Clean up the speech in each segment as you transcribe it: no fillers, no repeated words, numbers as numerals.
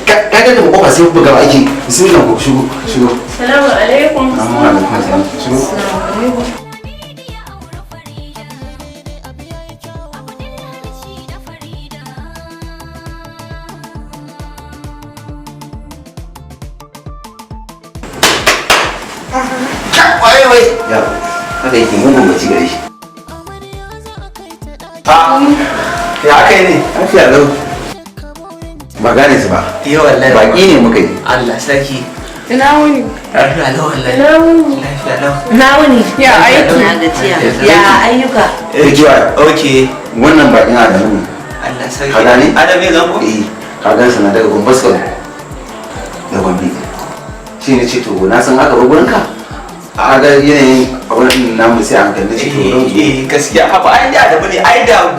Ka ga da kofa sai buga aiki. Bismillah, ku shigo, shigo. Salamu alaikum. Amma alaikum salam. Shigo. Alaikum. Wai wai. Ya. Haka yake, mugun bacci gare shi. Ha, ya aka yi ne? Lafiya lau. Ba gane su ba. Iya wallahi. Baki ne muka yi. Allah sarki. Ina wuni? Lafiya lau wallahi. Ina wuni? Lafiya lau. Na wuni. Ya aiki? Na gajiya. Ya ayyuka. Eh, jiwa. Okay. Wannan bakin Adamu ne. Allah sarki. Ka gane? Adam ne zango? Eh, ka gan sana daga Gombe suka zo. Da Gombe. Shi ne ce to na san aka bar gurinka. A ga yanayin abun din namu sai an kalli ce to zan zo. Eh, gaskiya haba, ai da Adamu ne, ai da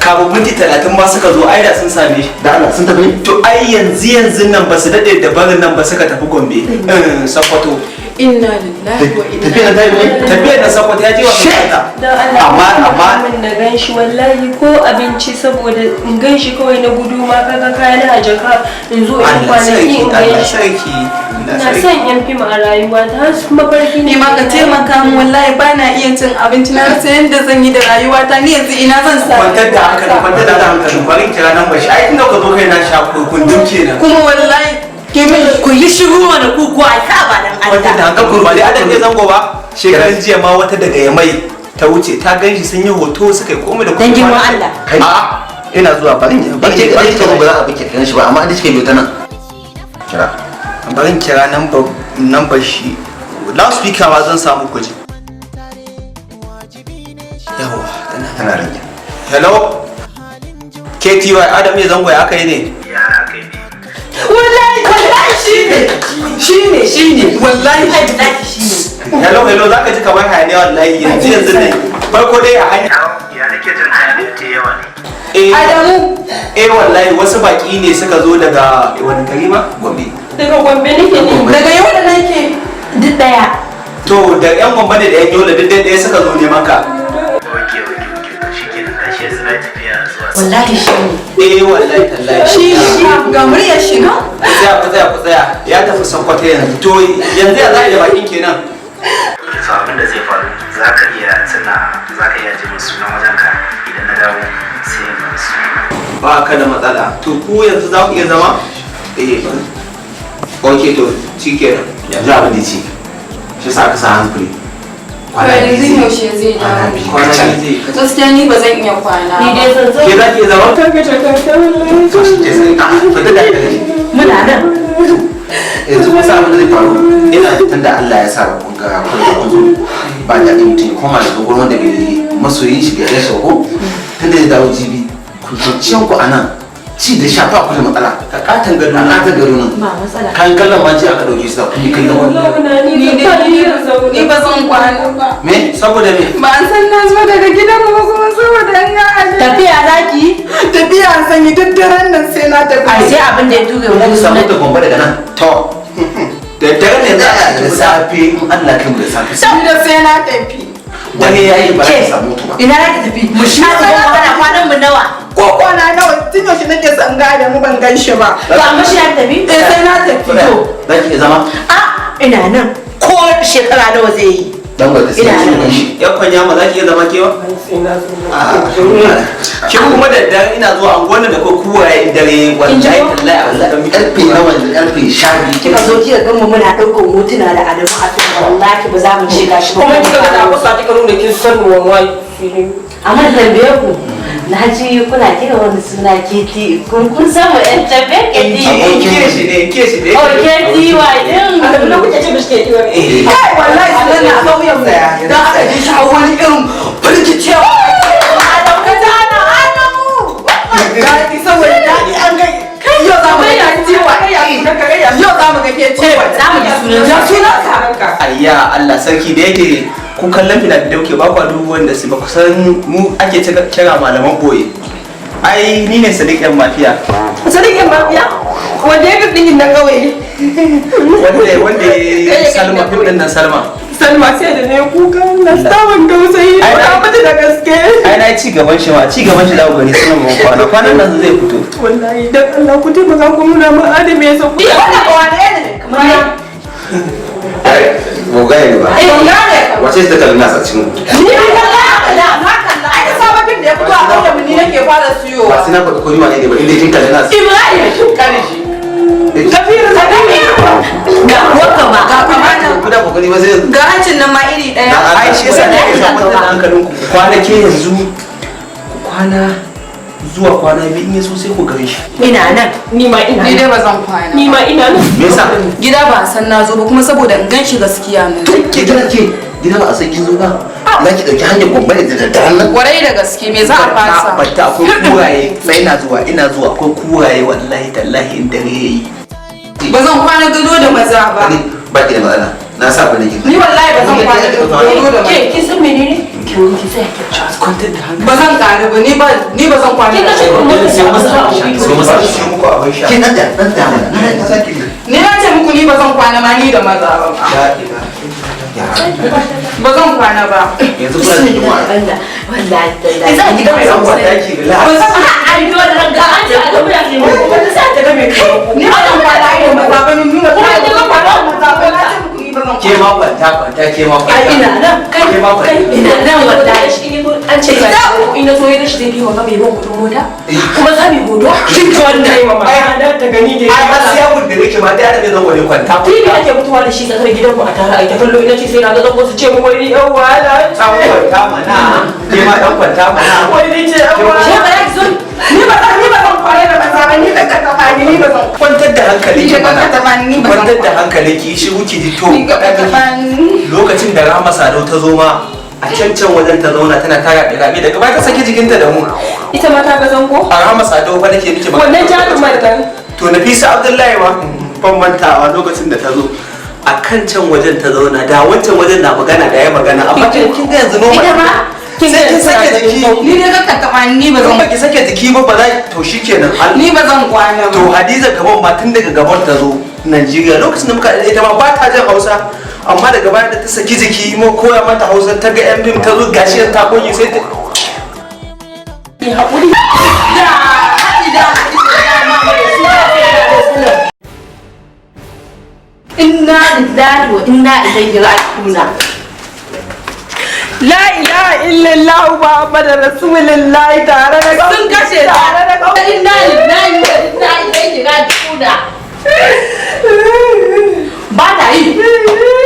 kafin minti 30 ma suka zo, ai da sun same shi. Da Allah sun tafi ne? To ai yanzu yanzu nan ba su daɗe da barin nan ba suka tafi Gombe. Eh, Sokoto. Inna lillahi wa inna Tafiya na tayi ne? Tafiyar na Sokoto ya je wa Sokoto. Don Allah Amma min na gan shi wallahi, ko abinci saboda in gan shi kawai na gudu ma, kaga kayan a jaka in zo in Allah kwanaki sarki, in Allah gan shi. sarki. Allah Ina sarki. son yan fim a rayuwa ta, har mafarki ne. Ni ma ka taimaka min, wallahi ba na iya cin abinci, na rasa yadda zan yi da rayuwata, ni yanzu ina zan sa Kwantar da hankali, kwantar da hankali, bari in kira nan bashi. Ai tunda ka zo kai na sha kundin kenan. Kuma wallahi ke min Ku yi shiru mana, ku ko a sa ba dan Kwantar da Allah. hankali, ba dai Adam ne zango ba. Shekaran jiya ma wata daga Yamai ta wuce, ta gan shi, sun yi hoto, suka yi komai da Dan girman Allah. Kai. A'a, ina zuwa, bari in Bari bari bari ka zo, ba za a bike kan shi ba, amma an kika biyo ta nan. Kira. Bari in kira number shi. Loudspeaker ma zan samu kuji. Yawa, tana. Tana rage. Hello, KTY, Adam ne zango, ya aka yi ne? Wallahi wallahi shine shine shine wallahi. Wallahi shine. Hello, hello, zaka ji kamar hayaniya wallahi, yanzu yanzu ne farko dai a hanya. Ya nake jin hayaniya ta yawa ne? Eh. Adamu. Eh wallahi, wasu baki ne suka zo daga wani gari ma? Gombe. Daga Gombe nake ne. Daga yau da nake. Duk daya. To da yan Gombe ne da yan Yola, duk dai ɗaya suka zo neman ka. Ok, to shi ke nan, tashi yanzu na tafiya zuwa. Wallahi shine. Eh wallahi tallahi. Shi shi ga muryar shi na. Ku tsaya, ku tsaya, ku tsaya, ya tafi Sokoto yanzu. To yanzu ya za a yi da bakin kenan? To abin da zai faru, za ka iya tuna, za ka iya jin sunan wajen ka, idan na dawo sai in ba su. Ba ka da matsala. To ku yanzu za ku iya zama? Eh, ok, to shikenan. Yanzu abin da ce. Shi sa aka sa hands free. Kwana Yanzu biyu zai. yaushe zai Kwana dawo? biyu Kwana kacal. biyu zai. Gaskiya ni ba zan iya kwana Ni ba. dai zan zo. Ke za ki iya zama? To shi ke sai. Ah, kwantar da hankali. Muna nan. Yanzu kusa abin da zai faru, ina tunda Allah ya sa kun ga kun ga kun zo, ba daɗi mutum ya koma daga gurin wanda bai masoyin shi bai gaishe ba, ko tunda ya dawo jibi, ku kwanciyar ku a nan, ci da sha ba ku da matsala. Ka katon gado. A katon gado nan. Ba matsala. Kayan kallon ma ji aka ɗauke su da kun yi kallon wani. Wallahi na ni Ni zan dai iya zaune. ni ba zan kwana ba. Me? Saboda me? Ba an san na zo daga gidan mu ba, kuma saboda an ga Adamu. Tafiya zaki? Tafiya zan yi, duk daren nan sai na tafi. Ai sai abin da ya ture Mun mu. samu da Gombe daga nan. To da dare ne za a Da safe, in Allah kai mu da safe. Ni da sai na tafi. Wani ya yi ba za ka samu to ba. Ina za ki tafi? Mu sha gaban kwana, kwanan mu nawa? Ko kwana nawa, tun yaushe nake son ga Adamu ban gan shi ba. To amma shi ya tafi? Eh, sai na tafi. To Za ki iya zama? a ina nan ko shekara nawa zai yi. Dan ba ta sai Ina shi nan. shi. Yan kwanya ma za ki iya zama kewa? Ki kuma da dare ina zuwa anguwan nan da ko kuwaye in dare, wallahi tallahi a wallahi. Karfe nawa yanzu? Karfe 12. Kika zo kika gan mu muna ɗaukar hotuna da Adamu a fim, wallahi ba za mu ce gashi ba. Kuma kika ga na kusa, kika nuna kin san wallahi. Amma tambaye ku, na ji kuna kira wani suna Keti, kun san mu yan tafe Keti. Ke shi ne, ke shi ne. Oh, Keti wa din. Adamu na kuke ce mishi ke kiwa. Kai wallahi sunan na ƙauyen mu. Dan aka ji shi har wani irin firgicewa. Adamu ka tana Adamu. Daɗi saboda daɗi an ga yau za mu ga KTY. Yau za mu ga KTY. Za mu ji sunan. Ya sunanka? Ayya Allah sarki, da yake ku kallon fina-finai kuke, ba ku dubu wanda su ba ku san mu ake kira malaman boye. Ai ni ne Sadiq yan mafiya. Sadiq yan mafiya? Wanda ya fi ɗin nan ƙauye. Wanda ya Salma, fim din nan Salma. Salma, sai da ne kuka na samun tausayi. Ai, Na mutu da gaske. Ai na ai ci gaban shi ma, ci gaban shi za ku gani sunan mun kwana. Kwanan nan zai fito. Wallahi dan Allah ku taimaka ku nuna min Adam ya sauko. Wannan ba wani ne Kamar ya Ba gane ni ba. Ai ban gane ka ba. Wace ce ta kalli nasa a cikin ku? Ni na kalla, na kalla. Ai da sabon fim da ya fito a ƙauyen mu ni nake fara siyowa. Ba sai na faɗi ko ni wane ne ba, inda kin kalli nasa. Ibrahim Kare shi. Kabiru Kabiru ga kuwa ma Ga kuma nan. Kuna kokari ba sai Ga hancin nan ma iri ɗaya. Ai shi yasa nake son kwantar da hankalin ku. Kwanake yanzu ku kwana zuwa kwana biyu in yaso sai ku gare shi. Ina nan. Ni ma ina Ni nan. dai ba zan kwana. Ni ma ina nan. Me yasa? Gida ba a san na zo ba kuma saboda in gan shi gaskiya ne. Ke gida ke gida ba a san kin zo ba. Za ki ɗauki hanyar gwamba da daddaren nan. Kwarai da gaske me za a fasa? Batta akwai kuraye, sai ina zuwa ina zuwa akwai kuraye wallahi tallahi in dare yayi. Ba zan kwana gado da maza ba. Ni ba ki da matsala. Na sa ku nake. Ni wallahi ba zan kwana gado da maza. Ke kin san menene? Ki wani ki tsaya ki ci. Kwantar da hankali. Ba zan ƙaru ba ni ba ni ba zan kwana. Kin ga shi kuma Sai masa abin sha. Sai masa abin sha. Sai muku abin sha. Ke nan da nan da mana. Na saki ne. Ni na ce muku ni ba zan kwana ma ni da maza ba. La ilaha Ba zan kwana ba. Yanzu kuna jin yunwa. Wallahi tallahi. Za ki ga mai An kwanta ki Ba relax. zan Ai dole ran ga an ce a gaba ya nemi wata sai ta ga mai kai. Ni ba zan kwana da maza ba ni nuna ba zan kwana da maza ba na ce muku ni ba zan Ke kwana. ma kwanta kwanta ke ma kwanta. Ai ina nan kai Ke ma kwanta. kai ina nan wallahi. An ce ba ina so ya shi zai taimaka mai ban kudin mota kuma za mu yi hoto. Kin ga wannan Ai mama na ta gani da Ai har sai ya gundure ki ma da ya zan wani kwanta. TV ake mutuwa da shi tsakar gidanmu a tare a ita kallo ina ce sai na ga zango su ce mu wai ni yan wahala. Dan kwanta mana. Ke ma dan kwanta mana. Wai ni ce yan Ni wahala. ba za ki zo ni ba zan ni ba zan kwana da maza ba ni da ka taɓa ni ni ba zan Kwantar da hankali ki Ni ka mana. taɓa ni ba zan Kwantar da hankali ki shiru ki ji to. Ni ka taɓa ni. Lokacin da Rahama Sadau ta zo ma a can can wajen ta zauna tana tara rabe daga baya ta saki jikinta da mu. Ita ma ta ga zango? A Rahama Sadau fa nake miki magana. Wannan jarumar nan. To Nafisa Abdullahi ma ban mantawa lokacin da ta zo a kan can wajen ta zauna da wancan wajen na magana da ya magana amma kin ga yanzu normal. Ita ma? Sai kin sake jiki. Ni dai ka taɓa ni ba In zan baki sake jiki ba ba za to shikenan. ni ba zan kwana ba. To Hadiza gaban ma tun daga gaban ta zo Najeriya lokacin da muka haɗu da ita ma ba ta jin Hausa amma daga baya da ta saki jiki mu koya mata Hausa ta ga yan fim ta zo gashi yanzu ta goge sai ta Ki haƙuri. Da haɗi da haɗi da mama da su Inna lillahi wa inna ilaihi raji'un. La ilaha illallah Muhammadu Rasulullahi tare da Sun kashe ta. tare da Inna lillahi wa inna ilaihi raji'un. Ba ta yi.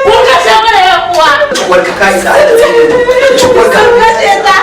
Kun kashe mana yan uwa. warka kai sa da warka Sun kashe ta.